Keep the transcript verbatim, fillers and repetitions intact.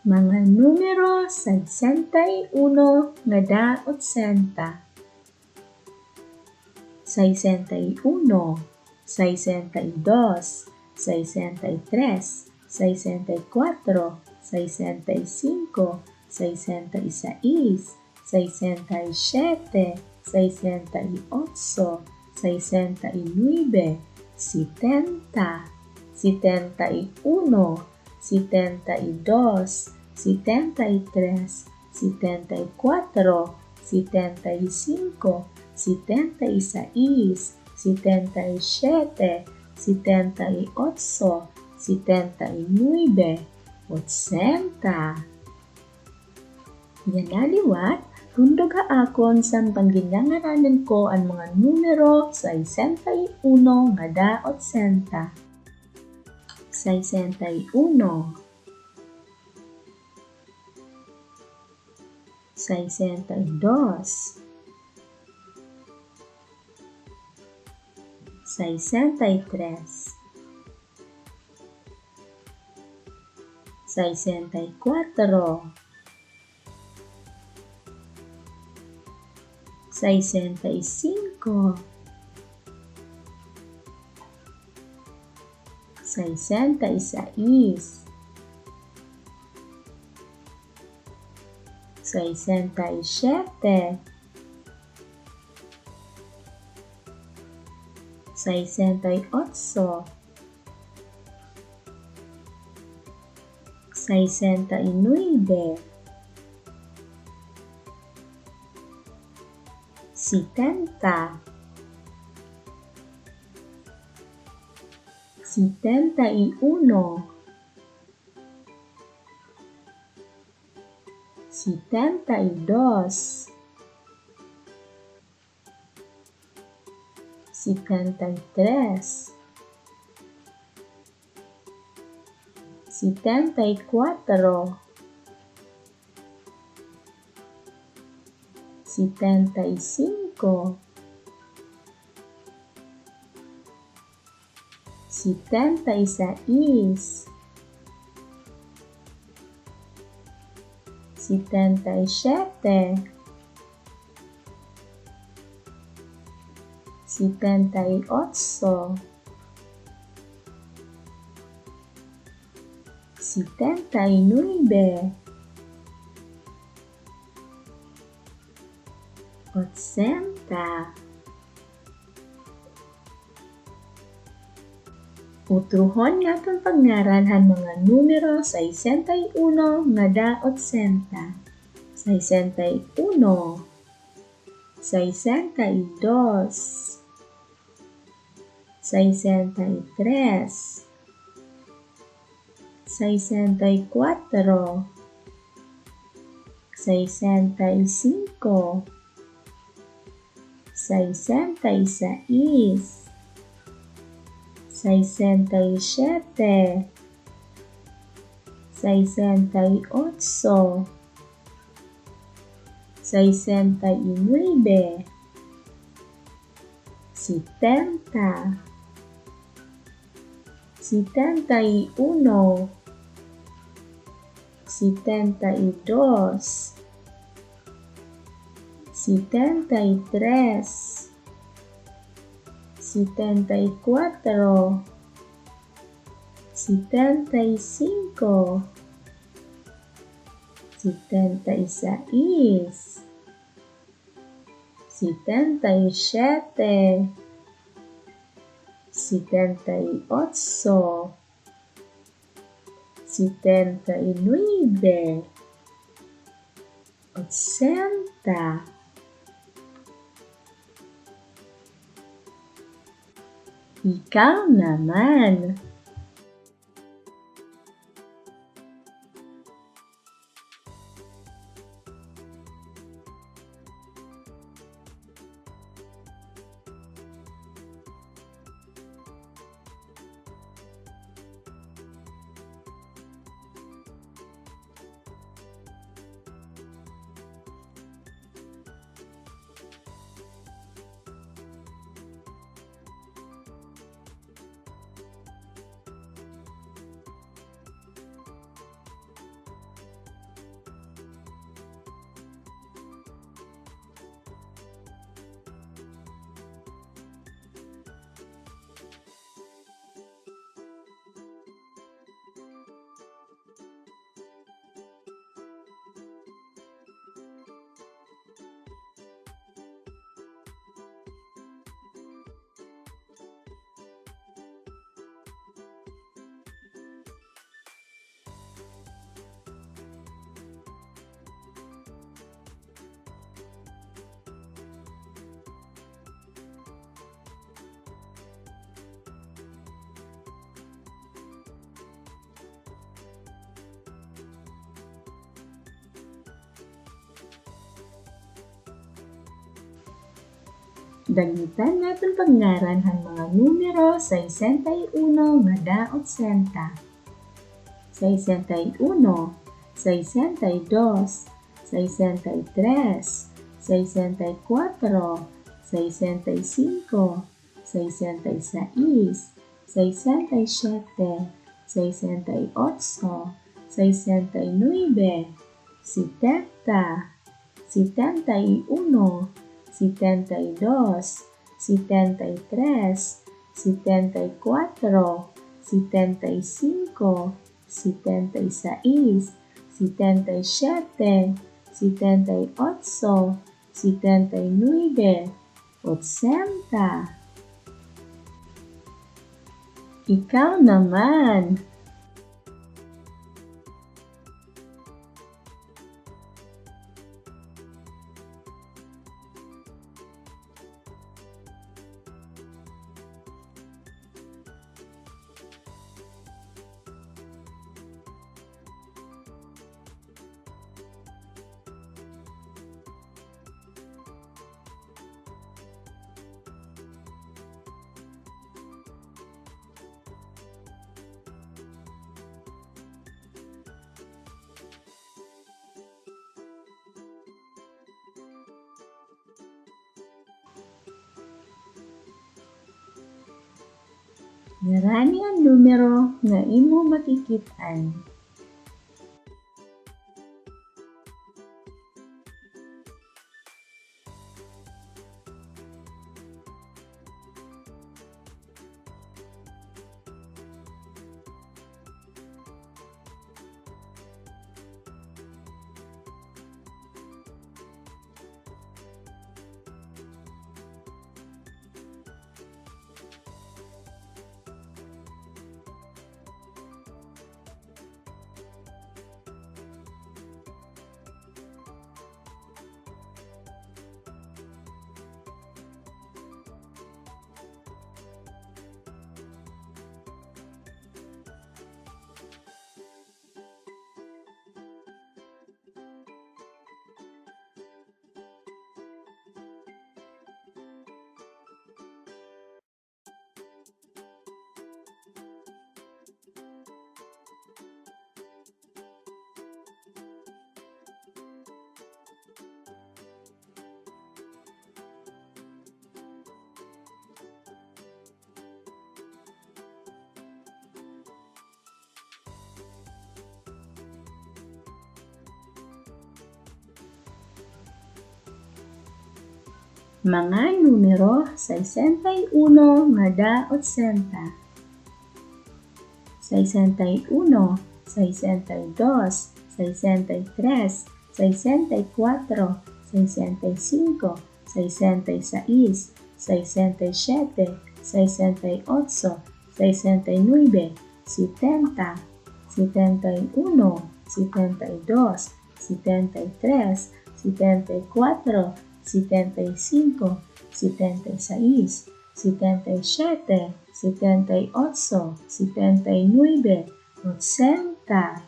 Mga numero sesenta y uno ngada otsenta. Sesenta y uno, sesenta y dos, sesenta y tres, sesenta y cuatro, sesenta y cinco, sesenta y seis, sesenta y siete, sesenta y ocho, sesenta y nueve, setenta, setenta y uno, setenta y dos, setenta y tres, setenta y cuatro, setenta y cinco, setenta y seis, setenta y siete, setenta y ocho, setenta y nueve, otsenta. Yana liwat, tundog ha akon sampan ginngaranan ko an mga numero sesenta y uno ngada otsenta. Sesenta y uno. Sesenta y dos. Sesenta y tres. Sesenta y cuatro. Sesenta y cinco. Sesenta y seis. Sesenta y siete. Sesenta y ocho. Sesenta y nueve. Setenta. Setenta y uno. Setenta y dos. Setenta y tres. Setenta y cuatro. Setenta y cinco. Setenta y seis. Setenta y siete. Setenta y ocho. Setenta y nueve. Otsenta. Utrohon an aton pagngaran han mga numero sesenta y uno ngada otsenta. Sesenta y uno. Sesenta y dos. Sesenta y tres. Sesenta y cuatro. Sesenta y cinco. Sesenta y seis. Sesenta y siete. Sesenta y ocho. Sesenta y nueve. Setenta. Setenta y uno. Setenta y dos. Setenta y tres. Setenta y cuatro. Setenta y cinco. Setenta y seis. Setenta y siete. Setenta y ocho. Setenta y nueve. Otsenta. Ikaw naman. Dalitan naton pagngaran han mga numero sesenta y uno ngada otsenta. Sesenta y uno, sesenta y dos, sesenta y tres, sesenta y cuatro, sesenta y cinco, sesenta y seis, sesenta y siete, sesenta y ocho, sesenta y nueve, setenta, setenta y uno, setenta y dos, setenta y tres, setenta y cuatro, setenta y cinco, setenta y seis, setenta y siete, setenta y ocho, setenta y nueve, otsenta. Ikaw naman. Ngarani an numero nga imo makikit-an. Mga numero sesenta y uno ngada otsenta. Sesenta y uno, sesenta y dos, sesenta y tres, sesenta y cuatro, sesenta y cinco, sesenta y seis, sesenta y siete, sesenta y ocho, sesenta y nueve, setenta, setenta y uno, setenta y dos, setenta y tres, setenta y cuatro, setenta y cinco, setenta y seis, setenta y siete, setenta y ocho, setenta y nueve, otsenta.